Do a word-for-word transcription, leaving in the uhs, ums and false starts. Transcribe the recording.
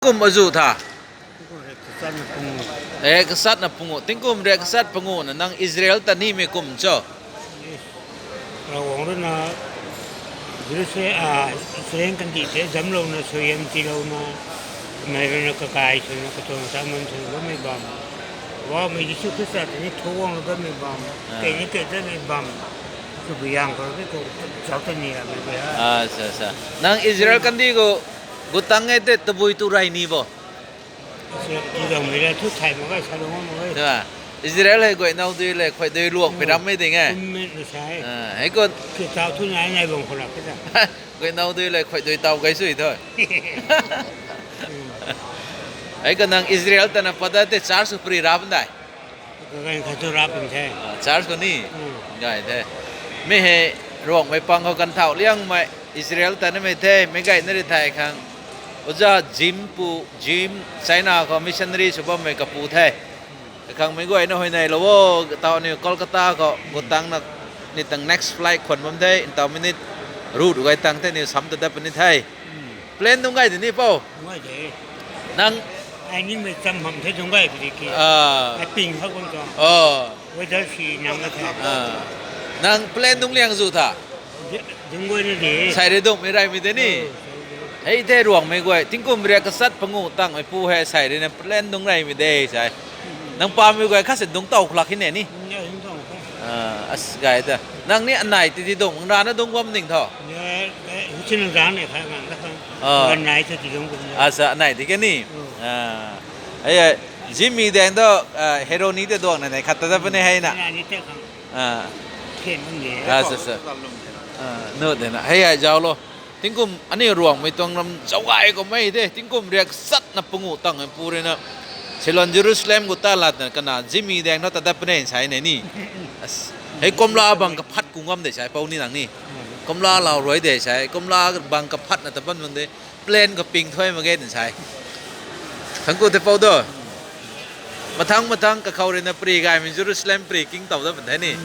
Kum azu tha. Tingkum riak kachat na pungu. Eh, kachat na pungu. Tingkum riak kachat pungu na nang Israel ta nimei kum cho. Ravguangc rui na, Jerusalem, a, Israel kandih tei zamclouna, suaihiam tiilouna, mei rui na kakai swna, katuang taman swna bammei bam. Wamei Jisu Khrista tei ni thu guang bammei bam. Ah. Kei ni kei dammei bam. Tabui yang khou ni khou zauc ta ni ramei be ha. Ah, sa, sa. Nang Israel kandih khou gu tang e tei tabui tu rey ni bo. Israel ti dangmei le thu thay mak ge, sa dang mak ge. Israel hei guay now dui le khuay dui luang pi rammei ding e. Kum mei na sa e. Ah, hei khou. Kei tau thu nai nai bang khou lak ke ta. Guay now dui le khuay dui tau gay sui tho. Hei khou nang Israel ta na pat da tei church khou pri ra bam dai. Kaganv khat thu ra pun the. Ah, church khou ni? Hmm. Gay the. Mi hei Ruangmei pang khou kan thau liangmei Israel ta namei the, meic gayna ri thei khang. Oja Jim pu, Jim, China khou missionary sw bammei kapu the. Khang meic guayna huayneylou o, tau aniu Kolkata khou, gu tang na, ni tang next flight khwan bam the, ntau minute route gay tang the, aniu sam ta dat puni the. Plane dungc gay di ni pou? Dungc gay de. Nang ai nimei cham ham the dungc gay puni ki. Ah. Ai ping khou kum tuang. Oh. Weather si nang na the. Ah. Nang plane dungc liang zu tha? Dungc guay na de. Sai rui dungcmei reymei de ni? Oh, sai rui. Hei the Ruangmei guay. Tingkum riak kachat pungu tangmei pu hei sai rui na plane dungc reymei de sai. Nang pamei guay khat si dungc tow khou lak hei ne ni? Dungc tow khou. Ah, as gay ta. Nang ni anei ti ti dungc, rana dungc bam ding tho? Ne, eh, huchin rana khat ngang ta khang. Ah. Anei ti ti dungc kum. Asa, anei ti ke ni? Hmm. Ah. Hei, hei, Jimmy daeng tu, ah, Heroni tei duang na nei khat ta ta puni hei na. Anei ni tei khang. Ah. Khen bam de. Ah, sa, sa. Ah, nu de na. Hei, hei, zauclou. Tingkum aniu Ruangmei tuang ram zauc gay kummei de. Tingkum riak kachat na pungu tangmei pu rui na. Silon Jerusalem khou ta lat na kana Jimmy daeng thu ta dat puni sai ne ni. As, hei kumla bang kaphat kung ngam de sai pou ni nang ni. Kumla lau rui de sai. Kumla bang kaphat na ta bam bam de. Plane khou ping thuy mak ge din sai. Thangc ku the pou do. Mathang mathang kakhou rui na pri gaymei Jerusalem pri king tow dat pun the ni.